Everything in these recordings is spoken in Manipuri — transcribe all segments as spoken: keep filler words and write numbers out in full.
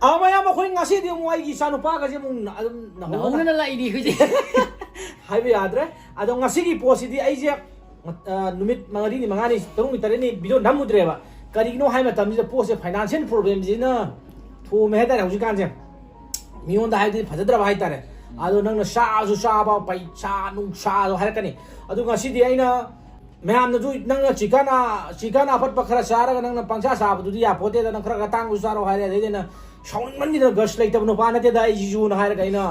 ꯑꯥ, ꯃꯌꯥꯝ, ꯑꯩꯈꯣꯏ ꯉꯁꯤꯗꯤ ꯑꯃꯨꯛ ꯑꯩꯒꯤ ꯏꯆꯥꯅꯨꯄꯥꯒꯁꯦ ꯑꯃꯨꯛ ꯅ-, ꯑꯗꯨꯝ ꯅꯧꯍꯧꯅ ꯅꯧꯍꯧꯅꯅ ꯂꯥꯛꯏꯅꯤ ꯑꯩꯈꯣꯏꯁꯦ꯫ ꯍꯥꯏꯕ ꯌꯥꯗ꯭ꯔꯦ꯫ ꯑꯗꯣ ꯉꯁꯤꯒꯤ ꯄꯣꯠꯁꯤꯗꯤ ꯑꯩꯁꯦ, ꯑ, ꯅꯨꯃꯤꯠ ꯃꯔꯤꯅꯤ, ꯃꯉꯥꯅꯤ, ꯇꯔꯨꯛꯅꯤ, ꯇꯔꯦꯠꯅꯤ video ꯅꯝꯃꯨꯗ꯭ꯔꯦꯕ꯫ ꯀꯔꯤꯒꯤꯅꯣ ꯍꯥꯏꯕ ꯃꯇꯝꯁꯤꯗ ꯄꯣꯠꯁꯦ financial problemꯁꯤꯅ ꯊꯣꯝꯃꯦ ꯍꯥꯏꯇꯥꯔꯦ ꯍꯧꯖꯤꯛꯀꯥꯟꯁꯦ꯫ ꯃꯤꯉꯣꯟꯗ ꯍꯥꯏꯕꯗꯤ ꯐꯖꯗ꯭ꯔꯕ ꯍꯥꯏꯇꯥꯔꯦ꯫ ꯑꯗꯣ ꯅꯪꯅ ꯆꯥꯁꯨ ꯆꯥꯕ, ꯄꯩꯁꯥ ꯅꯨꯡꯁꯥꯗꯣ ꯍꯥꯏꯔꯛꯀꯅꯤ꯫ ꯑꯗꯨ ꯉꯁꯤꯗꯤ ꯑꯩꯅ ꯃꯌꯥꯝꯅꯁꯨ ꯅꯪꯅ chicken, chicken ꯑꯐꯠꯄ ꯈꯔ ꯆꯥꯔꯒ ꯅꯪꯅ ꯄꯪꯆꯥ ꯆꯥꯕꯗꯨꯗꯤ ꯌꯥꯄꯣꯠꯇꯦꯗ, ꯅꯪ ꯈꯔ ꯈꯔ ꯇꯥꯡꯕꯁꯨ ꯆꯥꯔꯣ ꯍꯥꯏꯔꯦ꯫ ꯑꯗꯩꯗꯤ ꯑꯩꯅ ꯁꯥꯎꯅꯤꯡꯃꯟꯈꯤꯗꯅ, guts ꯂꯩꯇꯕ ꯅꯨꯄꯥ ꯅꯠꯇꯦꯗ ꯑꯩꯁꯤꯁꯨꯅ ꯍꯥꯏꯔꯒ ꯑꯩꯅ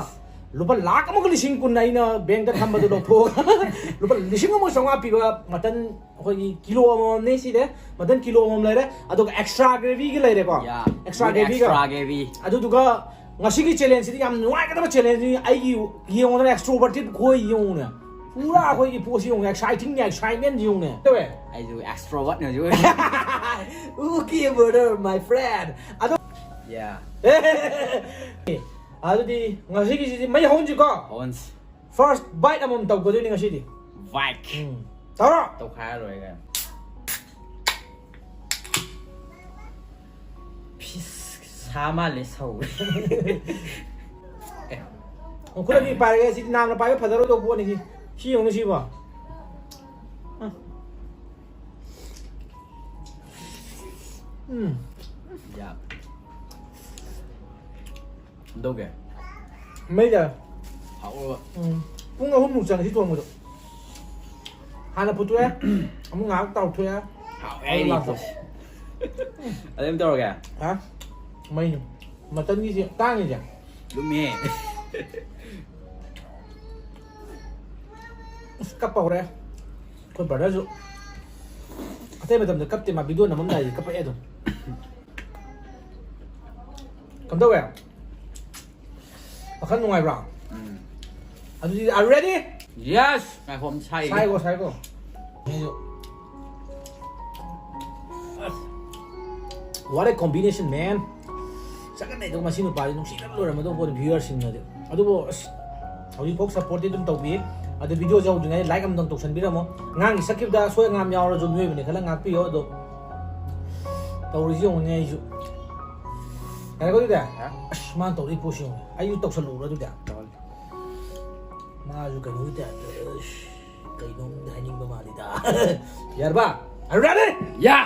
ꯂꯨꯄꯥ ꯂꯥꯈ ꯑꯃꯒ ꯂꯤꯁꯤꯡ ꯀꯨꯟ ꯑꯩꯅ bankꯇ ꯊꯝꯕꯗꯨ ꯂꯧꯊꯣꯛꯑꯒ ꯂꯨꯄꯥ ꯂꯤꯁꯤꯡ ꯑꯃ ꯆꯥꯝꯃꯉꯥ ꯄꯤꯕ mutton ꯑꯩꯈꯣꯏꯒꯤ ꯀꯤꯂꯣ ꯑꯃꯃꯝꯅꯦ ꯁꯤꯗ꯫ Mutton ꯀꯤꯂꯣ ꯑꯃꯃꯝ ꯂꯩꯔꯦ꯫ ꯑꯗꯨꯒ extra gravyꯒ ꯂꯩꯔꯦꯀꯣ꯫ Yeah, extra with gravyꯒ꯫ Extra gravy꯫ ꯑꯗꯨꯗꯨꯒ ꯉꯁꯤꯒꯤ challengeꯁꯤꯗꯤ ꯌꯥꯝ ꯅꯨꯡꯉꯥꯏꯒꯗꯕ challengeꯅꯤ꯫ ꯑꯩꯒꯤ ꯌꯦꯡꯉꯣꯗꯅ extroverted ꯈꯣꯏ ꯌꯦꯡꯉꯨꯅꯦ꯫ ꯄꯨꯔꯥ ꯑꯩꯈꯣꯏꯒꯤ ꯄꯣꯠꯁꯤ ꯌꯦꯡꯉꯨꯅꯦ, excitingꯅꯦ, excitementꯁꯤ ꯌꯦꯡꯉꯨꯅꯦ꯫ ꯇꯧꯋꯦ꯫ ꯑꯩꯁꯨ extrovertꯅꯦ ꯍꯧꯖꯤꯛ ꯑꯣꯏꯔꯤꯁꯦ꯫ Okay, brother, my friend꯫ ꯑꯗꯣ Yeah꯫ ꯑꯗꯨꯗꯤ ꯉꯁꯤꯒꯤꯁꯤꯗꯤ ꯃꯩ ꯍꯧꯍꯟꯁꯤꯀꯣ꯫ ꯍꯧꯍꯟꯁꯤ꯫ First bite ꯑꯃꯃꯝ ꯇꯧꯒꯗꯣꯏꯅꯤ ꯉꯁꯤꯗꯤ꯫ Bite꯫ ꯎꯝ꯫ ꯇꯧꯔꯣ꯫ ꯇꯧꯈꯥꯏꯔ ꯂꯣꯏꯔꯦ ꯀꯩꯅꯣ꯫ ꯄꯤꯁ ꯁꯥ ꯃꯥꯜꯂꯦ, ꯁꯧꯔꯦ꯫ ꯑꯦ꯫ ꯑꯣ, ꯈꯨꯗꯛꯀꯤ ꯄꯥꯏꯔꯒꯦ꯫ ꯁꯤꯗꯤ ꯅꯥꯝꯅ ꯄꯥꯏꯕ ꯐꯖꯔꯣꯏꯗꯧꯕ ꯄꯣꯠꯅꯤ ꯁꯤ꯫ ꯁꯤ ꯌꯦꯡꯉꯨꯅꯦ ꯁꯤꯕꯣ꯫ ꯎꯝ꯫ ꯌꯥ꯫ ꯀꯝꯗꯧꯒꯦ? ꯃꯩ ꯂꯥꯛꯑꯦ꯫ ꯍꯥꯎꯕ꯭ꯔꯣ? ꯎꯝ꯫ ꯄꯨꯡ ꯑꯍꯨꯝꯃꯨꯛ ꯆꯪꯉꯦ ꯁꯤ ꯊꯣꯡꯕꯗꯣ꯫ ꯍꯥꯟꯅ ꯄꯨꯊꯣꯛꯑꯦ, ꯑꯃꯨꯛ ꯉꯥꯏꯍꯥꯛ ꯇꯥꯎꯊꯣꯛꯑꯦ꯫ ꯍꯥꯎꯋꯦ ꯑꯗꯨꯝ ꯑꯩꯗꯤ ꯂꯥꯛꯄ꯫ ꯄꯣꯠꯁꯦ꯫ ꯑꯗꯨꯝ ꯇꯧꯔꯒꯦ? ꯍꯥ? ꯃꯩꯅꯤ꯫ Muttonꯒꯤꯁꯦ ꯇꯥꯡꯉꯤꯁꯦ꯫ ꯂꯨꯝꯃꯦ꯫ ꯑꯁ, ꯀꯞꯄ ꯍꯧꯔꯛꯑꯦ꯫ ꯑꯩꯈꯣꯏ brotherꯁꯨ ꯑꯇꯩ ꯃꯇꯝꯗ ꯀꯞꯇꯦ, ꯃꯥ video ꯅꯝꯃꯝꯗꯥꯏꯗꯤ ꯀꯞꯄꯛꯑꯦ ꯑꯗꯨꯝ꯫ ꯀꯝꯗꯧꯋꯦ? ꯋꯥꯈꯜ ꯅꯨꯡꯉꯥꯏꯕ꯭ꯔꯥ? ꯎꯝ꯫ ꯑꯗꯨꯗꯤ, are you ready? Yes! ꯉꯥꯏꯈꯣ, ꯑꯝ ꯁꯥꯏꯒꯦ꯫ ꯁꯥꯏꯒꯣ, ꯁꯥꯏꯒꯣ꯫ ꯑꯩꯁꯨ꯫ ꯑꯁ꯫ What a combination, man! ꯆꯠꯀꯠꯅꯩꯗꯣ ꯃꯁꯤ ꯅꯨꯄꯥꯁꯤ ꯅꯨꯡꯁꯤꯅꯕ ꯂꯣꯏꯔꯝꯃꯗꯧ ꯄꯣꯠꯅꯤ viewerꯁꯤꯡꯅꯗꯤ꯫ ꯑꯗꯨꯕꯨ ꯑꯁ, ꯍꯧꯖꯤꯛꯐꯥꯎ supportꯇꯤ ꯑꯗꯨꯝ ꯇꯧꯕꯤ꯫ ꯑꯗꯨ videoꯁꯦ ꯍꯧꯗ꯭ꯔꯤꯉꯩꯗ like ꯑꯃꯇꯪ ꯇꯧꯁꯟꯕꯤꯔꯝꯃꯣ꯫ ꯉꯥꯡꯒꯤ ꯁꯛꯈꯤꯕꯗ ꯑꯁꯣꯏ ꯑꯉꯥꯝ ꯌꯥꯎꯔꯁꯨ ꯃꯤꯑꯣꯏꯕꯅꯤ ꯈꯜꯂ ꯉꯥꯛꯄꯤꯌꯣ꯫ ꯑꯗꯣ ꯇꯧꯔꯤꯁꯤ ꯌꯦꯡꯉꯨꯅꯦ ꯑꯩꯁꯨ꯫ ꯌꯥꯔꯦꯀꯣ ꯑꯗꯨꯗꯤ? ꯑꯁ, ꯃꯥꯅ ꯇꯧꯔꯛꯏ ꯄꯣꯠꯁꯦ ꯌꯦꯡꯉꯨ꯫ ꯑꯩꯁꯨ ꯇꯧꯁꯜꯂꯨꯔꯥ ꯑꯗꯨꯗꯤ? ꯃꯥꯁꯨ ꯀꯩꯅꯣꯒꯤ ꯇꯥꯏꯞꯇ, ꯑꯁ, ꯀꯩꯅꯣꯝꯗꯤ ꯍꯥꯏꯅꯤꯡꯕ ꯃꯥꯜꯂꯤꯗ꯫ ꯌꯥꯔꯕ? Are you ready? ꯌꯥ!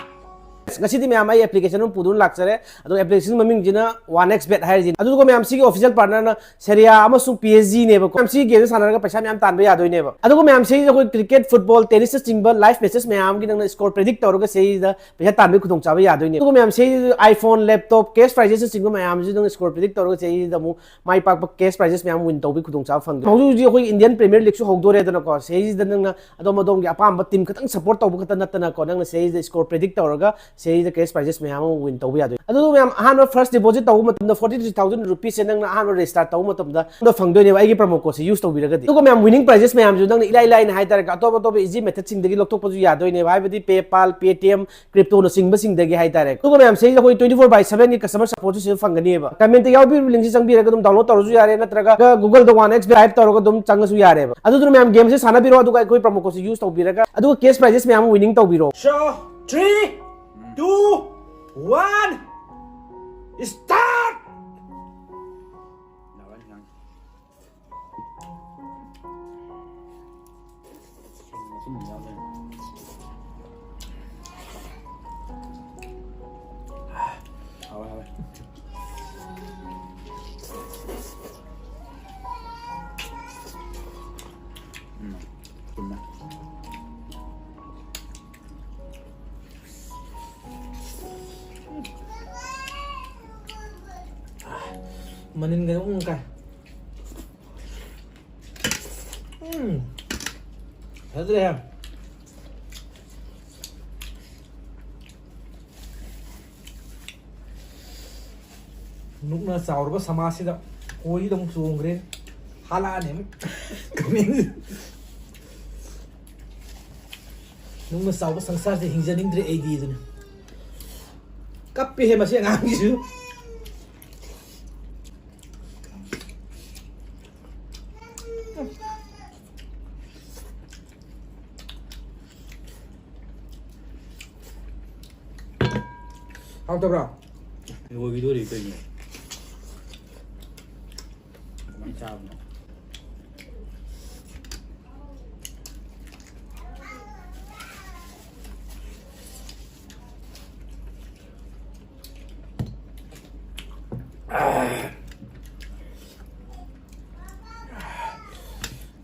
ꯉꯁꯤꯗꯤ ꯃꯌꯥꯝ ꯑꯩ application ꯑꯃ ꯄꯨꯗꯨꯅ ꯂꯥꯛꯆꯔꯦ꯫ ꯑꯗꯨꯒ application ꯃꯃꯤꯡꯁꯤꯅ ꯋꯥꯟ ꯑꯦꯛꯁ ꯕꯦꯠ ꯍꯥꯏꯔꯤꯁꯤꯅꯤ꯫ ꯑꯗꯨꯒ ꯃꯌꯥꯝ ꯁꯤꯒꯤ official partnerꯅ ꯁꯦꯔꯤꯌꯥ ꯑꯃꯁꯨꯡ ꯄꯤ ꯑꯦꯁ ꯖꯤꯅꯦꯕꯀꯣ꯫ ꯃꯌꯥꯝ ꯁꯤꯒꯤ ꯒꯦꯝꯁꯦ ꯁꯥꯟꯅꯔꯒ ꯄꯩꯁꯥ ꯃꯌꯥꯝ ꯇꯥꯟꯕ ꯌꯥꯗꯣꯏꯅꯦꯕ꯫ ꯑꯗꯨꯒ ꯃꯌꯥꯝ ꯁꯤꯁꯤꯗ ꯑꯩꯈꯣꯏ cricket, football, tennisꯅꯆꯤꯡꯕ live matchesꯅꯆꯤꯡꯕ ꯃꯌꯥꯝꯒꯤ ꯅꯪꯅ score predict ꯇꯧꯔꯒ ꯁꯤꯗ ꯄꯩꯁꯥ ꯇꯥꯟꯕꯒꯤ ꯈꯨꯗꯣꯡꯆꯥꯕ ꯌꯥꯗꯣꯏꯅꯦ꯫ ꯑꯗꯨꯒ ꯃꯌꯥꯝ ꯁꯤꯁꯤꯗ iPhone, laptop, cash prizesꯅꯆꯤꯡꯕ ꯃꯌꯥꯝꯁꯤ ꯅꯪꯅ score predict ꯇꯧꯔꯒ ꯁꯤꯗ ꯑꯃꯨꯛ ꯃꯥꯏ ꯄꯥꯛꯄ cash prizes ꯃꯌꯥꯝ win ꯇꯧꯕꯒꯤ ꯈꯨꯗꯣꯡꯆꯥꯕ ꯐꯪꯗꯣꯏꯅꯦ꯫ ꯍꯧꯖꯤꯛ ꯍꯧꯖꯤꯛ ꯑꯩꯈꯣꯏ Indian Premier Leagueꯁꯨ ꯍꯧꯗꯣꯔꯦꯗꯅꯀꯣ꯫ ꯁꯤꯁꯤꯗ ꯅꯪꯅ ꯑꯗꯣꯝ ꯑꯗꯣꯝꯒꯤ ꯑꯄꯥꯝꯕ team ꯈꯛꯇꯪ support ꯇꯧꯕ ꯈꯛꯇ ꯅꯠꯇꯅꯀꯣ, ꯅꯪꯅ ꯁꯤꯗꯩꯁꯤꯗ score predict ꯇꯧꯔꯒ ꯁꯤꯗꯩꯁꯤꯗ cash prizes ꯃꯌꯥꯝ ꯑꯃ win ꯇꯧꯕ ꯌꯥꯗꯣꯏꯅꯤ꯫ ꯑꯗꯨ ꯃꯌꯥꯝ ꯑꯍꯥꯟꯕ first deposit ꯇꯧꯕ ꯃꯇꯝꯗ forty three thousand rupeesꯁꯦ ꯅꯪꯅ ꯑꯍꯥꯟꯕ register ꯇꯧꯕ ꯃꯇꯝꯗ ꯅꯪꯉꯣꯟꯗ ꯐꯪꯗꯣꯏꯅꯦꯕ, ꯑꯩꯒꯤ promo codeꯁꯦ use ꯇꯧꯕꯤꯔꯒꯗꯤ꯫ ꯑꯗꯨꯒ ꯃꯌꯥꯝ winning prizes ꯃꯌꯥꯝꯁꯨ ꯅꯪꯅ ꯏꯂꯥꯏ ꯂꯥꯏꯅ ꯍꯥꯏꯇꯥꯔꯦ, ꯑꯇꯣꯞ ꯑꯇꯣꯞꯄ easy methodꯁꯤꯡꯗꯒꯤ ꯂꯧꯊꯣꯛꯄꯁꯨ ꯌꯥꯗꯣꯏꯅꯦꯕ, ꯍꯥꯏꯕꯗꯤ PayPal, Paytm, cryptoꯅꯆꯤꯡꯕꯁꯤꯡꯗꯒꯤ ꯍꯥꯏꯇꯥꯔꯦ꯫ ꯑꯗꯨꯒ ꯃꯌꯥꯝ ꯁꯤꯗꯩꯁꯤꯗ ꯑꯩꯈꯣꯏ twenty four by sevenꯒꯤ customer supportꯁꯨ ꯁꯤꯗ ꯐꯪꯒꯅꯤꯕ꯫ Commentꯇ ꯌꯥꯎꯕꯤꯔꯤꯕ linkꯁꯤ ꯆꯪꯕꯤꯔꯒ ꯑꯗꯨꯝ download ꯇꯧꯔꯁꯨ ꯌꯥꯔꯦ, ꯅꯠꯇ꯭ꯔꯒ Googleꯗ ꯋꯥꯟ ꯑꯦꯛꯁ ꯕꯦꯠ type ꯇꯧꯔꯒ ꯑꯗꯨꯝ ꯆꯪꯉꯁꯨ ꯌꯥꯔꯦꯕ꯫ ꯑꯗꯨꯗꯨꯅ ꯃꯌꯥꯝ gameꯁꯦ ꯁꯥꯟꯅꯕꯤꯔꯣ, ꯑꯗꯨꯒ ꯑꯩꯈꯣꯏ promo codeꯁꯦ use ꯇꯧꯕꯤꯔꯒ, ꯑꯗꯨꯒ cash prizes ꯃꯌꯥꯝ ꯑꯃ winning ꯇꯧꯕꯤꯔꯣ꯫ So, three, two, one, start! ꯍꯥꯎꯋꯦ, ꯍꯥꯎꯋꯦ꯫ ꯎꯝ, ꯆꯨꯝꯃꯦ꯫ ꯃꯅꯤꯟꯒ ꯑꯗꯨꯝ ꯀꯥꯏ꯫ ꯎꯝ꯫ ꯐꯖꯗ꯭ꯔꯦꯍꯦ꯫ ꯅꯨꯡꯅ ꯆꯥꯎꯔꯕ ꯁꯃꯥꯖꯁꯤꯗ ꯈꯣꯏꯁꯤꯗ ꯑꯃꯨꯛ ꯆꯣꯡꯈ꯭ꯔꯦ꯫ ꯍꯥꯂꯥꯅꯦ ꯑꯃꯨꯛ꯫ ꯅꯨꯡꯅ ꯆꯥꯎꯕ ꯁꯪꯁꯥꯔꯁꯦ ꯍꯤꯡꯖꯅꯤꯡꯗ꯭ꯔꯦ ꯑꯩꯗꯤ ꯑꯗꯨꯅ꯫ ꯀꯞꯄꯦꯍꯦ ꯃꯁꯤ ꯑꯉꯥꯡꯁꯤꯁꯨ꯫ ꯍꯥꯎꯇꯕ꯭ꯔꯣ? ꯂꯣꯏꯈꯤꯗꯣꯔꯦ ꯀꯩꯅꯣ꯫ ꯀꯃꯥꯏꯅ ꯆꯥꯕꯅꯣ?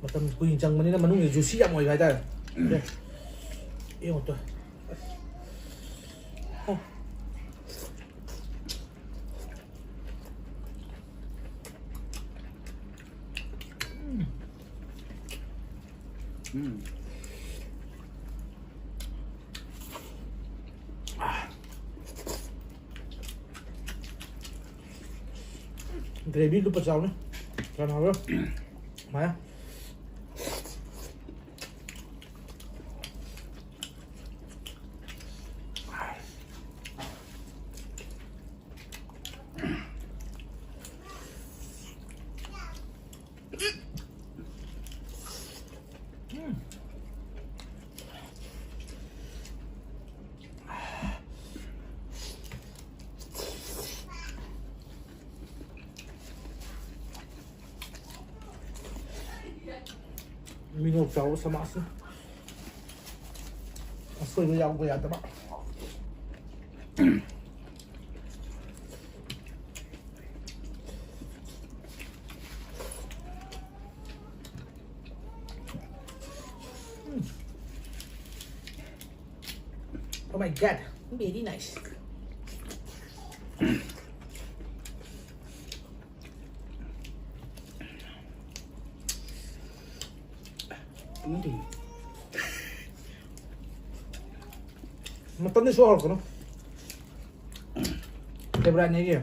ꯃꯇꯝ ꯀꯨꯏꯅ ꯆꯪꯕꯅꯤꯅ ꯃꯅꯨꯡꯗ ꯖꯨꯁꯤ ꯌꯥꯝ ꯑꯣꯏꯕ ꯍꯥꯏꯇꯥꯔꯦ꯫ ꯁꯦ, ꯌꯦꯡꯉꯣ ꯇꯨ꯫ ꯎꯝ꯫ ꯒ꯭ꯔꯦꯚꯤ ꯂꯨꯄꯥ ꯆꯥꯎꯅꯤ꯫ ꯌꯥꯝ ꯍꯥꯎꯔꯦ꯫ ꯃꯥ꯫ ꯃꯤꯅꯣꯛ ꯆꯥꯎꯕ ꯁꯃꯥꯖꯅ ꯑꯁꯣꯏꯕ ꯌꯥꯎꯕ ꯌꯥꯗꯕ꯫ Oh my God, very nice. ꯃꯇꯟꯗꯤ ꯁꯨ ꯍꯧꯔꯛꯀꯅꯨ꯫ Favourite ꯅꯦ ꯑꯩꯒꯤ꯫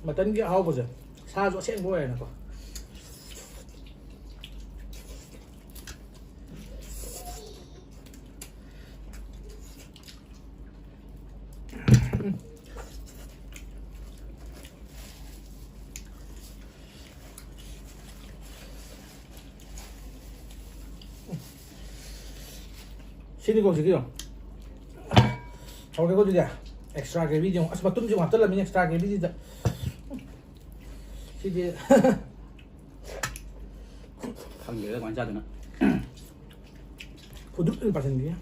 ꯃꯇꯟꯒꯤ ꯑꯍꯥꯎꯕꯁꯦ ꯁꯥꯁꯨ ꯑꯁꯦꯡꯕ ꯑꯣꯏꯔꯦꯅꯀꯣ꯫ ꯁꯤꯅꯤꯀꯣ ꯍꯧꯖꯤꯛꯀꯤꯗꯣ꯫ ꯍꯧꯔꯒꯦꯀꯣ ꯑꯗꯨꯗꯤ꯫ ꯑꯦꯛꯁꯇ꯭ꯔꯥ ꯒ꯭ꯔꯦꯚꯤꯗꯤ ꯑꯃꯨꯛ꯫ ꯑꯁ, ꯃꯇꯨꯝꯁꯨ ꯍꯥꯞꯆꯜꯂꯝꯃꯤꯅꯦ ꯑꯦꯛꯁꯇ꯭ꯔꯥ ꯒ꯭ꯔꯦꯚꯤꯁꯤꯗ꯫ ꯁꯤꯗꯤ ꯈꯪꯗꯦꯗ ꯀꯃꯥꯏꯅ ꯆꯥꯗꯣꯏꯅꯣ꯫ ꯐꯨꯗꯨꯛ ꯑꯣꯏꯅ ꯄꯥꯁꯤꯟꯈꯤꯒꯦ꯫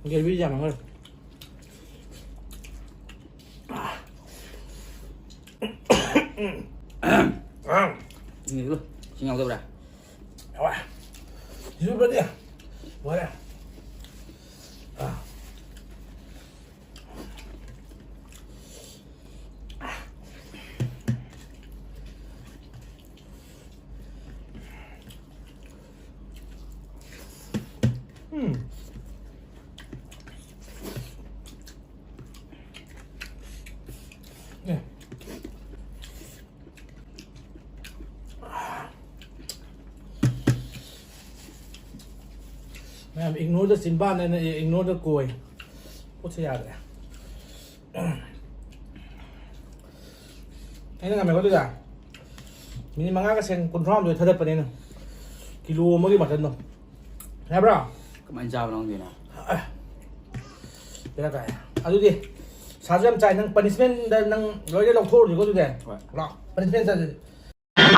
ꯒ꯭ꯔꯦꯚꯤ ꯌꯥꯝꯃꯟꯈ꯭ꯔꯦ꯫ ꯏꯁꯤꯡ ꯌꯥꯎꯗꯕ꯭ꯔꯥ? ꯌꯥꯎꯔꯦ꯫ ꯁꯤꯁꯨ ꯐꯗꯤ ꯂꯣꯏꯔꯦ꯫ ꯑꯥ꯫ ꯎꯝ꯫ ꯑꯦ꯫ ꯃꯌꯥꯝ ignoreꯗ ꯆꯤꯟꯕꯥꯟ ꯍꯥꯏꯅ ignoreꯗ ꯀꯣꯏ꯫ ꯄꯣꯠꯁꯦ ꯌꯥꯗ꯭ꯔꯦ꯫ ꯑꯩꯅ ꯉꯝꯃꯦꯀꯣ ꯑꯗꯨꯗ꯫ ꯃꯤꯅꯤꯠ ꯃꯉꯥꯒ ꯁꯦꯀꯦꯟ ꯀꯨꯟꯊ꯭ꯔꯥ ꯍꯨꯝꯗꯣꯏ ꯊꯥꯗꯠꯄꯅꯦ ꯑꯩꯅ꯫ ꯀꯤꯂꯣ ꯑꯃꯒꯤ ꯃꯇꯟꯗꯣ꯫ ꯌꯥꯕ꯭ꯔꯥ? ꯀꯃꯥꯏꯅ ꯆꯥꯕꯅꯣ ꯈꯪꯗꯦꯅ꯫ ꯑꯦ꯫ ꯕꯦꯔꯥ ꯀꯥꯏ꯫ ꯑꯗꯨꯗꯤ ꯁꯥꯁꯨ ꯌꯥꯝ ꯆꯥꯏ꯫ ꯅꯪ punishmentꯗ ꯅꯪ ꯂꯣꯏꯅ ꯂꯧꯊꯣꯛꯎꯔꯁꯤꯀꯣ ꯑꯗꯨꯗꯤ꯫ ꯍꯣꯏ꯫ ꯂꯥꯛꯑꯣ꯫ Punishment ꯆꯥꯁꯤ꯫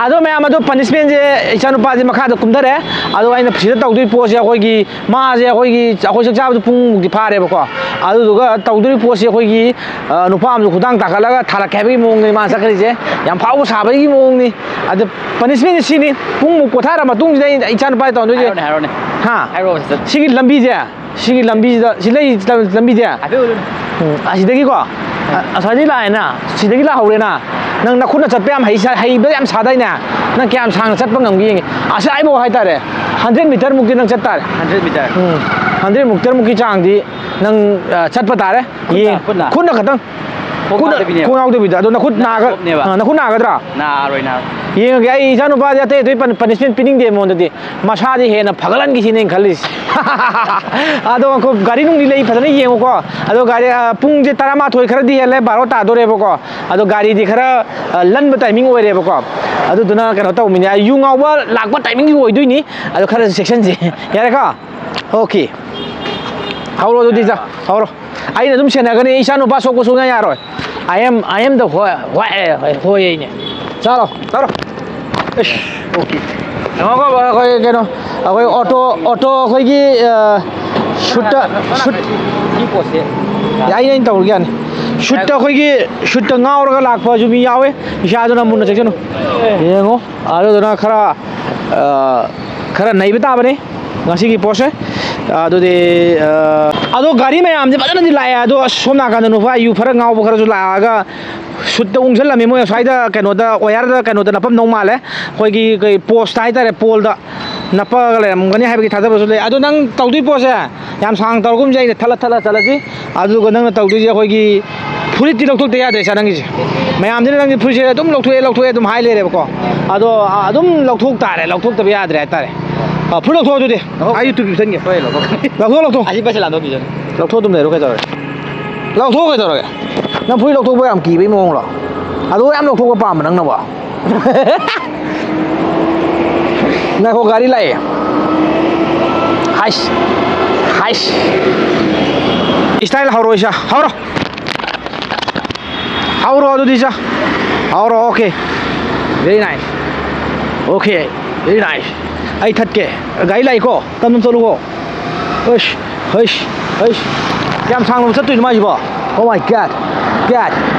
ꯑꯗꯣ ꯃꯌꯥꯝ ꯑꯗꯣ punishmentꯁꯦ ꯏꯆꯥꯅꯨꯄꯥꯁꯦ ꯃꯈꯥꯗ ꯀꯨꯝꯊꯔꯦ꯫ ꯑꯗꯣ ꯑꯩꯅ ꯁꯤꯗ ꯇꯧꯗꯣꯏ ꯄꯣꯠꯁꯦ ꯑꯩꯈꯣꯏꯒꯤ ꯃꯥꯁꯦ ꯑꯩꯈꯣꯏꯒꯤ ꯑꯩꯈꯣꯏ ꯆꯥꯛ ꯆꯥꯕꯗ ꯄꯨꯡꯃꯨꯛꯇꯤ ꯐꯥꯔꯦꯕꯀꯣ꯫ ꯑꯗꯨꯗꯨꯒ ꯇꯧꯗꯣꯏ ꯄꯣꯠꯁꯦ ꯑꯩꯈꯣꯏꯒꯤ, ꯑ, ꯅꯨꯄꯥ ꯑꯃꯁꯨ ꯈꯨꯗꯥꯡ ꯇꯥꯈꯠꯂꯒ ꯊꯥꯔꯛꯀꯦ ꯍꯥꯏꯕꯒꯤ ꯃꯑꯣꯡꯗꯅꯤ ꯃꯥꯅ ꯆꯠꯈ꯭ꯔꯤꯁꯦ꯫ ꯌꯥꯝ ꯐꯥꯎꯕ ꯁꯥꯕꯒꯤ ꯃꯑꯣꯡꯅꯤ꯫ ꯑꯗ punishmentꯁꯦ ꯁꯤꯅꯤ꯫ ꯄꯨꯡꯃꯨꯛ ꯄꯣꯊꯥꯔ ꯃꯇꯨꯡꯁꯤꯗ ꯑꯩ ꯏꯆꯥꯅꯨꯄꯥꯁꯦ ꯇꯧꯗꯣꯏꯁꯦ꯫ ꯍꯥꯏꯔꯣꯅꯦ, ꯍꯥꯏꯔꯣꯅꯦ꯫ ꯍꯥ? ꯍꯥꯏꯔꯣ, ꯁꯤꯗ꯫ ꯁꯤꯒꯤ ꯂꯝꯕꯤꯁꯦ꯫ ꯁꯤꯒꯤ ꯂꯝꯕꯤꯁꯤꯗ, ꯁꯤ ꯂꯩ ꯂꯝꯕꯤꯗꯤ? ꯍꯥꯏꯐꯦꯠ ꯎꯠꯂꯨꯅꯦ꯫ ꯎꯝ, ꯑꯁꯤꯗꯒꯤꯀꯣ, ꯑ-, ꯑꯁ꯭ꯋꯥꯏꯗꯒꯤ ꯂꯥꯛꯑꯦꯅ, ꯁꯤꯗꯒꯤ ꯂꯥꯛꯍꯧꯔꯦꯅ꯫ ꯅꯪ ꯅꯈꯨꯠꯅ ꯆꯠꯄ ꯌꯥꯝ ꯍꯩ ꯁꯥ-, ꯍꯩꯕ ꯌꯥꯝ ꯁꯥꯗꯥꯏꯅꯦ? ꯅꯪ ꯀꯌꯥꯝ ꯁꯥꯡꯅ ꯆꯠꯄ ꯉꯝꯒꯦ ꯌꯦꯡꯒꯦ꯫ ꯑꯁꯤ ꯑꯩꯐꯥꯎ ꯍꯥꯏꯇꯥꯔꯦ, ꯍꯟꯗ꯭ꯔꯦꯠ ꯃꯤꯇꯔꯃꯨꯛꯇꯤ ꯅꯪ ꯆꯠ ꯇꯥꯔꯦ꯫ Hundred metre? ꯎꯝ, ꯍꯟꯗ꯭ꯔꯦꯠ ꯃꯤꯇꯔꯃꯨꯛꯀꯤ ꯆꯥꯡꯗꯤ ꯅꯪ, ꯑ, ꯆꯠꯄ ꯇꯥꯔꯦ꯫ ꯈꯨꯠꯅ? ꯌꯦꯡ-, ꯈꯨꯠꯅ? ꯈꯨꯠꯅ ꯈꯛꯇꯪ꯫ ꯈꯣꯡ ꯀꯨꯠꯅ-, ꯌꯥꯎꯗꯕꯤꯅꯦꯕ? ꯈꯣꯡ ꯌꯥꯎꯗꯕꯤꯗ꯫ ꯑꯗꯣ ꯅꯈꯨꯠ ꯅꯥꯒ-, ꯁꯣꯞꯅꯦꯕ꯫ ꯑ, ꯅꯈꯨꯠ ꯅꯥꯒꯗ꯭ꯔꯥ? ꯅꯥꯔꯣꯏ, ꯅꯥꯔꯣꯏ꯫ ꯌꯦꯡꯉꯒꯦ꯫ ꯑꯩ ꯏꯆꯥꯅꯨꯄꯥꯗꯤ ꯑꯇꯩ ꯑꯇꯩ ꯄꯟ-, ꯄꯅꯤꯁꯃꯦꯟ ꯄꯤꯅꯤꯡꯗꯦ ꯃꯉꯣꯟꯗꯗꯤ꯫ ꯃꯁꯥꯗꯤ ꯍꯦꯟꯅ ꯐꯒꯠꯍꯟꯈꯤꯁꯤꯅꯦ ꯑꯩꯅ ꯈꯜꯂꯤꯁꯦ꯫ ꯑꯗꯣ ꯑꯩꯈꯣꯏ ꯒꯥꯔꯤ ꯅꯨꯡꯗꯤ ꯂꯩ, ꯐꯖꯅ ꯌꯦꯡꯉꯨꯀꯣ꯫ ꯑꯗꯣ ꯒꯥꯔꯤ, ꯑ, ꯄꯨꯡꯁꯦ ꯇꯔꯥꯃꯥꯊꯣꯏ ꯈꯔꯗꯤ ꯍꯦꯜꯂꯦ, ꯕꯥꯔꯣ ꯇꯥꯗꯣꯔꯦꯕꯀꯣ꯫ ꯑꯗꯣ ꯒꯥꯔꯤꯗꯤ ꯈꯔ, ꯑ, ꯂꯟꯕ ꯇꯥꯏꯃꯤꯡ ꯑꯣꯏꯔꯦꯕꯀꯣ꯫ ꯑꯗꯨꯗꯨꯅ ꯀꯩꯅꯣ ꯇꯧꯕꯅꯤꯅꯦ, ꯌꯨ ꯉꯥꯎꯕ ꯂꯥꯛꯄ ꯇꯥꯏꯃꯤꯡꯁꯨ ꯑꯣꯏꯗꯣꯏꯅꯤ꯫ ꯑꯗꯣ ꯈꯔ ꯆꯦꯛꯁꯟꯁꯦ꯫ ꯌꯥꯔꯦꯀꯣ? ꯑꯣꯀꯦ꯫ ꯍꯧꯔꯣ ꯑꯗꯨꯗꯤ, ꯏꯆꯥ, ꯍꯧꯔꯣ꯫ ꯑꯩꯅ ꯑꯗꯨꯝ ꯁꯦꯟꯅꯒꯅꯤ, ꯏꯆꯥ ꯅꯨꯄꯥ ꯁꯣꯛꯄ ꯁꯨꯡꯌꯥ ꯌꯥꯔꯣꯏ꯫ I am, I am the ꯍꯣꯏ, ꯍꯣꯏ, ꯍꯣꯏ, ꯍꯣꯏ ꯑꯩꯅꯦ꯫ ꯆꯥꯔꯣ, ꯆꯥꯔꯣ꯫ ꯑꯩꯁ, ꯑꯣꯀꯦ꯫ ꯉꯥꯏꯈꯣ, ꯑꯩꯈꯣꯏ ꯀꯩꯅꯣ, ꯑꯩꯈꯣꯏ ꯑꯣꯇꯣ, ꯑꯣꯇꯣ ꯑꯩꯈꯣꯏꯒꯤ, ꯑ, ꯁꯨꯠꯇ, ꯁꯨꯠ-, ꯁꯤ ꯄꯣꯠꯁꯦ꯫ ꯑꯩ, ꯑꯩꯅ ꯇꯧꯔꯒꯦ ꯌꯥꯅꯤ꯫ ꯁꯨꯠꯇ ꯑꯩꯈꯣꯏꯒꯤ, ꯁꯨꯠꯇ ꯉꯥꯎꯔꯒ ꯂꯥꯛꯄꯁꯨ ꯃꯤ ꯌꯥꯎꯋꯦ꯫ ꯏꯁꯥꯗꯨꯅ ꯃꯨꯟꯅ ꯆꯦꯛꯁꯤꯟꯅꯨ꯫ ꯌꯦꯡꯉꯣ, ꯑꯗꯨꯗꯨꯅ ꯈꯔ, ꯑ, ꯈꯔ ꯅꯩꯕ ꯇꯥꯕꯅꯤ꯫ ꯉꯁꯤꯒꯤ ꯄꯣꯠꯁꯦ꯫ ꯑꯗꯨꯗꯤ, ꯑ, ꯑꯗꯣ ꯒꯥꯔꯤ ꯃꯌꯥꯝꯁꯦ ꯐꯖꯅꯗꯤ ꯂꯥꯛꯑꯦ꯫ ꯑꯗꯣ ꯑꯁ, ꯁꯣꯝ ꯅꯥꯀꯟꯗ ꯅꯨꯄꯥ ꯌꯨ ꯈꯔ ꯉꯥꯎꯕ ꯈꯔꯁꯨ ꯂꯥꯛꯑꯒ ꯁꯨꯠꯇ ꯎꯪꯁꯜꯂꯝꯃꯤ꯫ ꯃꯣꯏ ꯑꯁ꯭ꯋꯥꯏꯗ ꯀꯩꯅꯣꯗ, ꯋꯥꯌꯔꯗ ꯀꯩꯅꯣꯗ ꯅꯞꯄꯝꯗꯧ ꯃꯥꯜꯂꯦ꯫ ꯑꯩꯈꯣꯏꯒꯤ ꯀꯩ ꯄꯣꯁꯇ ꯍꯥꯏꯇꯥꯔꯦ, ꯄꯣꯜꯗ ꯅꯞꯄꯒ ꯂꯩꯔꯝꯒꯅꯤ ꯍꯥꯏꯕꯒꯤ ꯊꯥꯖꯕꯁꯨ ꯂꯩ꯫ ꯑꯗꯣ ꯅꯪ ꯇꯧꯗꯣꯏ ꯄꯣꯠꯁꯦ ꯌꯥꯝ ꯁꯥꯡ ꯇꯧꯔꯒꯨꯝꯁꯦ, ꯑꯩꯅ ꯊꯠꯂ ꯊꯠꯂ ꯆꯠꯂꯁꯤ꯫ ꯑꯗꯨꯒ ꯅꯪꯅ ꯇꯧꯗꯣꯏꯁꯦ ꯑꯩꯈꯣꯏꯒꯤ ꯐꯨꯔꯤꯠꯇꯤ ꯂꯧꯊꯣꯛꯇ ꯌꯥꯗ꯭ꯔꯦ ꯁꯥꯔ ꯅꯪꯒꯤꯁꯦ꯫ ꯃꯌꯥꯝꯁꯤꯅ ꯅꯪꯒꯤ ꯐꯨꯔꯤꯠꯁꯦ ꯑꯗꯨꯝ ꯂꯧꯊꯣꯛꯑꯦ, ꯂꯧꯊꯣꯛꯑꯦ ꯑꯗꯨꯝ ꯍꯥꯏ ꯂꯩꯔꯦꯕꯀꯣ꯫ ꯑꯗꯣ, ꯑ, ꯑꯗꯨꯝ ꯂꯧꯊꯣꯛ ꯇꯥꯔꯦ, ꯂꯧꯊꯣꯛꯇꯕ ꯌꯥꯗ꯭ꯔꯦ ꯍꯥꯏꯇꯥꯔꯦ꯫ ꯑ, ꯐꯨꯔꯤꯠ ꯂꯧꯊꯣꯛꯑꯣ ꯑꯗꯨꯗꯤ꯫ ꯂꯧꯊꯣꯛ-, ꯑꯩ ꯌꯨꯇꯨꯕ ꯄꯤꯁꯟꯒꯦ꯫ ꯍꯣꯏ, ꯂꯧꯊꯣꯛ꯫ ꯂꯧꯊꯣꯛ, ꯂꯧꯊꯣꯛ꯫ ꯑꯁꯤ ꯄꯩꯁꯥ ꯂꯥꯟꯊꯣꯛꯄꯤꯁꯅꯨ꯫ ꯂꯧꯊꯣꯛ ꯑꯗꯨꯝ ꯂꯩꯔꯣ ꯀꯩꯗꯧꯔꯒꯦ? ꯂꯧꯊꯣꯛ ꯀꯩꯗꯧꯔꯒꯦ? ꯅꯪ ꯐꯨꯔꯤꯠ ꯂꯧꯊꯣꯛꯄ ꯌꯥꯝ ꯀꯤꯕꯩ ꯃꯑꯣꯡꯂꯣ? ꯑꯗꯨ ꯌꯥꯝ ꯂꯧꯊꯣꯛꯄ ꯄꯥꯝꯕ ꯅꯪꯅꯕꯣ? ꯉꯥꯏꯈꯣ, ꯒꯥꯔꯤ ꯂꯥꯛꯑꯦ꯫ ꯍꯥꯏꯁ, ꯍꯥꯏꯁ꯫ ꯏꯁꯇꯥꯏꯜ ꯍꯧꯔꯣ, ꯏꯁꯥ꯫ ꯍꯧꯔꯣ꯫ ꯍꯧꯔꯣ ꯑꯗꯨꯗꯤ, ꯏꯁꯥ꯫ ꯍꯧꯔꯣ, okay. Very nice. Okay, very nice. ꯑꯩ ꯊꯠꯀꯦ꯫ ꯒꯥꯔꯤ ꯂꯥꯛꯏꯀꯣ꯫ ꯇꯞꯅ ꯆꯠꯂꯨꯀꯣ꯫ ꯍꯩꯁ, ꯍꯩꯁ, ꯍꯩꯁ꯫ ꯀꯌꯥꯝ ꯁꯥꯡꯅ ꯆꯠꯇꯣꯏꯅꯣ ꯃꯥꯏꯁꯤꯕꯣ? Oh my God. God.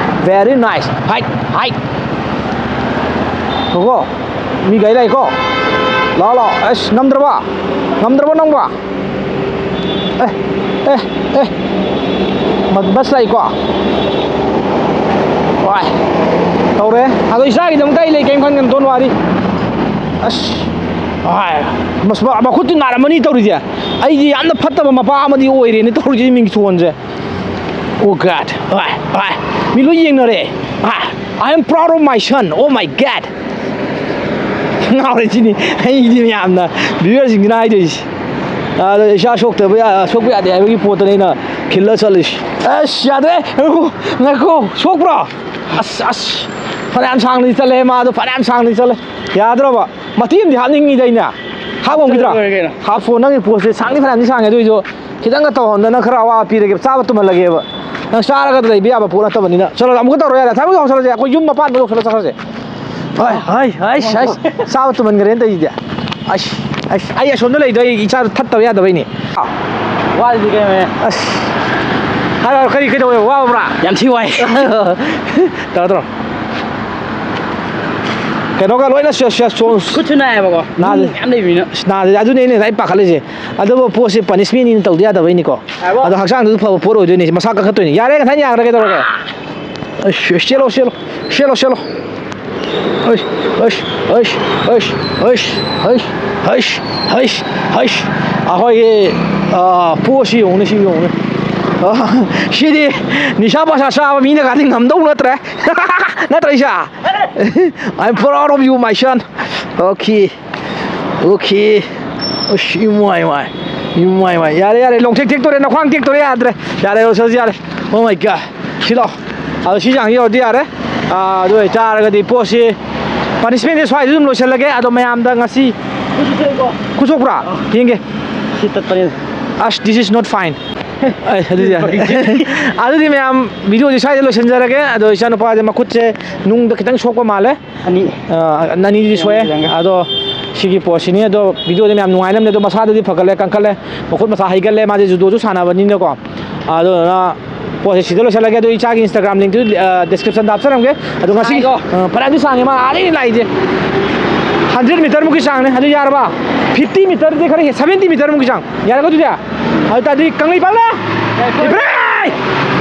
Very nice. ꯍꯥꯏꯠ, ꯍꯥꯏꯠ꯫ ꯉꯥꯏꯈꯣ꯫ ꯃꯤ ꯒꯥꯔꯤ ꯂꯥꯛꯏꯀꯣ꯫ ꯂꯥꯛꯑꯣ, ꯂꯥꯛꯑꯣ꯫ ꯑꯁ, ꯉꯝꯗ꯭ꯔꯕ? ꯉꯝꯗ꯭ꯔꯕ ꯅꯪꯕꯣ? ꯑꯦ ꯑꯦ ꯕꯁ ꯂꯥꯛꯏꯀꯣ꯫ ꯋꯥꯏ ꯇꯧꯔꯦ꯫ ꯑꯗꯣ ꯏꯆꯥꯒꯤꯗꯃꯛꯇ ꯑꯩ ꯂꯩ, ꯀꯩꯝ ꯈꯟꯒꯅꯨ, don't worry꯫ ꯑꯁ ꯃꯈꯨꯠꯇꯨ ꯅꯥꯔꯝꯃꯅꯤ ꯇꯧꯔꯤꯁꯦ꯫ ꯑꯩꯗꯤ ꯌꯥꯝꯅ ꯐꯠꯇꯕ ꯃꯄꯥ ꯑꯃꯗꯤ ꯑꯣꯏꯔꯦꯅꯦ ꯇꯧꯔꯤꯁꯦ, ꯃꯤꯡ ꯊꯣꯟꯁꯦ꯫ Oh God. ꯍꯣꯏ ꯍꯣꯏ꯫ ꯃꯤ ꯂꯣꯏ ꯌꯦꯡꯅꯔꯦ꯫ I am proud of my son. Oh my God. ꯉꯥꯎꯔꯦ ꯁꯤꯅꯤ꯫ ꯑꯩꯗꯤ ꯃꯌꯥꯝꯅ, ꯚꯤꯌꯨꯋꯔꯁꯤꯡꯁꯤꯅ ꯍꯥꯏꯗꯣꯏꯁꯦ꯫ ꯑꯗ ꯏꯁꯥ ꯁꯣꯛꯇꯕ ꯌꯥ-, ꯁꯣꯛꯄ ꯌꯥꯗꯦ ꯍꯥꯏꯕꯒꯤ ꯄꯣꯠꯇꯅꯦ ꯑꯩꯅ ꯈꯤꯜꯂ ꯆꯠꯂꯤꯁꯦ꯫ ꯑꯁ ꯌꯥꯗ꯭ꯔꯦ꯫ ꯉꯥꯏꯈꯣ ꯉꯥꯏꯈꯣ꯫ ꯁꯣꯛꯄ꯭ꯔꯣ? ꯑꯁ ꯑꯁ꯫ ꯐꯅꯌꯥꯝ ꯁꯥꯡꯅꯗꯤ ꯆꯠꯂꯦ ꯃꯥꯗꯣ, ꯐꯅꯌꯥꯝ ꯁꯥꯡꯅꯗꯤ ꯆꯠꯂꯦ꯫ ꯌꯥꯗ꯭ꯔꯕ? ꯃꯇꯦꯛ ꯑꯃꯗꯤ ꯍꯥꯞꯅꯤꯡꯉꯤꯗ ꯑꯩꯅ꯫ ꯍꯥꯞꯄ ꯉꯝꯈꯤꯗ꯭ꯔꯥ? ꯂꯣꯏꯔꯦ ꯀꯩꯅꯣ꯫ ꯍꯥꯞꯄꯣ, ꯅꯪꯒꯤ ꯄꯣꯠꯁꯦ ꯁꯥꯡꯗꯤ ꯐꯅꯌꯥꯝꯗꯤ ꯁꯥꯡꯉꯦ, ꯑꯗꯨꯏꯁꯨ ꯈꯤꯇꯪꯒ ꯇꯧꯍꯟꯗꯅ ꯈꯔ ꯑꯋꯥꯕ ꯄꯤꯔꯒꯦ, ꯆꯥꯕ ꯇꯨꯝꯍꯜꯂꯒꯦꯕ꯫ ꯅꯪ ꯆꯥꯔꯒ ꯂꯩꯕ ꯌꯥꯕ ꯄꯣꯠ ꯅꯠꯇꯕꯅꯤꯅ꯫ ꯆꯠꯂꯣ, ꯑꯃꯨꯛꯀ ꯇꯧꯔꯣ ꯌꯥꯔꯦ꯫ ꯊꯕꯛ ꯌꯥꯎꯁꯜꯂꯁꯦ, ꯑꯩꯈꯣꯏ ꯌꯨꯝ ꯃꯄꯥꯟꯗ ꯌꯧꯁꯜꯂ ꯆꯠꯈ꯭ꯔꯁꯦ꯫ ꯍꯣꯏ ꯍꯣꯏ ꯍꯣꯏ ꯍꯣꯏ꯫ ꯆꯥꯕ ꯇꯨꯝꯍꯟꯈ꯭ꯔꯦꯅ ꯇꯧꯔꯤꯁꯤꯗꯤ꯫ ꯑꯩꯁ ꯑꯩꯁ ꯑꯩ ꯑꯁꯣꯝꯗ ꯂꯩꯗꯣ ꯑꯩ ꯏꯆꯥꯗꯣ ꯊꯠꯇꯕ ꯌꯥꯗꯕꯩꯅꯦ꯫ ꯋꯥꯗꯤ ꯀꯩꯅꯣꯅꯦ꯫ ꯑꯁ ꯍꯥꯏꯔꯣ, ꯀꯔꯤ ꯀꯩꯗꯧꯋꯦ, ꯋꯥꯕ꯭ꯔꯥ? ꯌꯥꯝ ꯊꯤ ꯋꯥꯏ꯫ ꯇꯧꯔꯣ ꯇꯧꯔꯣ꯫ ꯀꯩꯅꯣꯒ ꯂꯣꯏꯅ ꯁꯦ-, ꯁꯦ-, ꯁꯣ-, ꯈꯨꯠꯁꯨ ꯅꯥꯏꯌꯦꯕꯀꯣ꯫ ꯅꯥꯗꯦ꯫ ꯃꯤ ꯃꯌꯥꯝ ꯂꯩꯕꯅꯤꯅ꯫ ꯑꯁ, ꯅꯥꯗꯦ꯫ ꯑꯗꯨꯅꯦ ꯑꯩꯅ ꯉꯁꯥꯏ ꯄꯥꯈꯠꯂꯤꯁꯦ꯫ ꯑꯗꯨꯕꯨ ꯄꯣꯠꯁꯦ ꯄꯅꯤꯁꯃꯦꯟꯅꯤꯅ ꯇꯧꯗ ꯌꯥꯗꯕꯩꯅꯤꯀꯣ꯫ ꯍꯥꯏꯕꯣ꯫ ꯑꯗꯣ ꯍꯛꯆꯥꯡꯗꯁꯨ ꯐꯕ ꯄꯣꯠ ꯑꯣꯏꯗꯣꯏꯅꯦ꯫ ꯃꯁꯥ ꯀꯟꯈꯠꯇꯣꯏꯅꯦ꯫ ꯌꯥꯔꯦ, ꯉꯁꯥꯏꯅ ꯌꯥꯈ꯭ꯔꯦ, ꯀꯩꯗꯧꯔꯒꯦ? ꯑꯁ, ꯆꯦꯜꯂꯣ, ꯆꯦꯜꯂꯣ, ꯆꯦꯜꯂꯣ, ꯆꯦꯜꯂꯣ꯫ ꯑꯁ, ꯑꯁ, ꯑꯁ, ꯑꯁ, ꯑꯁ, ꯑꯁ, ꯑꯁ, ꯑꯁ, ꯑꯁ꯫ ꯑꯩꯈꯣꯏꯒꯤ, ꯑ, ꯄꯣꯠꯁꯤ ꯌꯦꯡꯉꯨꯅꯦ, ꯁꯤ ꯌꯦꯡꯉꯨꯅꯦ꯫ ꯑ, ꯁꯤꯗꯤ ꯅꯤꯁꯥ ꯄꯁꯥ ꯆꯥꯕ ꯃꯤꯅ ꯀꯥꯗꯤ ꯉꯝꯗꯧ ꯅꯠꯇ꯭ꯔꯦ꯫ ꯅꯠꯇ꯭ꯔ ꯏꯆꯥ? I'm proud of you, my son. Okay. Okay. ꯑꯁ, ꯏꯃꯥꯏ, ꯏꯃꯥꯏ꯫ ꯏꯃꯥꯏ, ꯏꯃꯥꯏ꯫ ꯌꯥꯔꯦ, ꯌꯥꯔꯦ꯫ ꯂꯣꯡꯊꯦꯛ ꯊꯦꯛꯇꯣꯔꯦ, ꯅꯈ꯭ꯋꯥꯡ ꯇꯦꯛꯇꯣꯔꯦ, ꯌꯥꯗ꯭ꯔꯦ꯫ ꯌꯥꯔꯦ, ꯔꯣꯁꯟꯁꯤ ꯌꯥꯔꯦ꯫ Oh my God. ꯁꯤ ꯂꯥꯎ꯫ ꯑꯗꯣ ꯁꯤ ꯆꯥꯡꯁꯤ ꯌꯧꯔꯗꯤ ꯌꯥꯔꯦ꯫ ꯑꯥ, ꯑꯗꯨ ꯑꯣꯏꯇꯥꯔꯒꯗꯤ ꯄꯣꯠꯁꯤ, ꯄꯅꯤꯁꯃꯦꯟꯁꯤ ꯁ꯭ꯋꯥꯏꯗ ꯑꯗꯨꯝ ꯂꯣꯏꯁꯤꯜꯂꯒꯦ꯫ ꯑꯗꯣ ꯃꯌꯥꯝꯗ ꯉꯁꯤ ꯈꯨꯠꯁꯣꯛꯄ꯭ꯔꯥ? ꯌꯦꯡꯒꯦ꯫ ꯁꯤ ꯇꯠꯄꯅꯤ꯫ ꯑꯁ, this is not fine. ꯑꯩ, ꯑꯗꯨꯗꯤ ꯌꯥꯔꯦ꯫ ꯑꯗꯨꯗꯤ ꯃꯌꯥꯝ, ꯚꯤꯗꯤꯑꯣꯁꯤ ꯁ꯭ꯋꯥꯏꯗ ꯂꯣꯏꯁꯤꯟꯖꯔꯒꯦ꯫ ꯑꯗꯣ ꯏꯆꯥꯅꯨꯄꯥꯁꯦ ꯃꯈꯨꯠꯁꯦ ꯅꯨꯡꯗ ꯈꯤꯇꯪ ꯁꯣꯛꯄ ꯃꯥꯜꯂꯦ꯫ ꯑꯅꯤ꯫ ꯑ, ꯑꯅꯤꯗꯤ ꯁꯣꯛꯑꯦ꯫ ꯈꯤꯇꯪꯒ꯫ ꯑꯗꯣ ꯁꯤꯒꯤ ꯄꯣꯠꯁꯤꯅꯤ꯫ ꯑꯗꯣ ꯚꯤꯗꯤꯑꯣꯗꯤ ꯃꯌꯥꯝ ꯅꯨꯡꯉꯥꯏꯅꯕꯅꯦ꯫ ꯑꯗꯣ ꯃꯁꯥꯗꯗꯤ ꯐꯒꯠꯂꯦ, ꯀꯟꯈꯠꯂꯦ, ꯃꯈꯨꯠ ꯃꯁꯥ ꯍꯩꯒꯠꯂꯦ꯫ ꯃꯥꯁꯦ ꯖꯨꯗꯣꯁꯨ ꯁꯥꯟꯅꯕꯅꯤꯅꯀꯣ꯫ ꯑꯗꯨꯗꯨꯅ ꯄꯣꯠꯁꯦ ꯁꯤꯗ ꯂꯣꯏꯁꯤꯜꯂꯒꯦ꯫ ꯑꯗꯣ ꯏꯆꯥꯒꯤ Instagram link ꯇꯨ, ꯑ, description ꯗ ꯍꯥꯞꯆꯔꯝꯒꯦ꯫ ꯑꯗꯣ ꯉꯁꯤ, ꯁꯥꯡꯉꯤꯀꯣ꯫ ꯑ, ꯐꯅꯌꯥꯝꯗꯤ ꯁꯥꯡꯉꯦ꯫ ꯃꯥ ꯑꯥꯗꯒꯤ ꯂꯥꯛꯏꯁꯦ꯫ Hundred meter ꯃꯨꯛꯀꯤ ꯆꯥꯡꯅꯦ꯫ ꯑꯗꯨ ꯌꯥꯔꯕ? Fifty meter ꯗꯤ ꯈꯔ ꯍꯦ-, seventy meter ꯃꯨꯛꯀꯤ ꯆꯥꯡ꯫ ꯌꯥꯔꯦꯀꯣ ꯑꯗꯨꯗꯤ? ꯑꯗꯨ ꯇꯥꯔꯗꯤ ꯀꯪꯂꯩꯄꯥꯛꯅ ꯏꯕ꯭ꯔꯦ!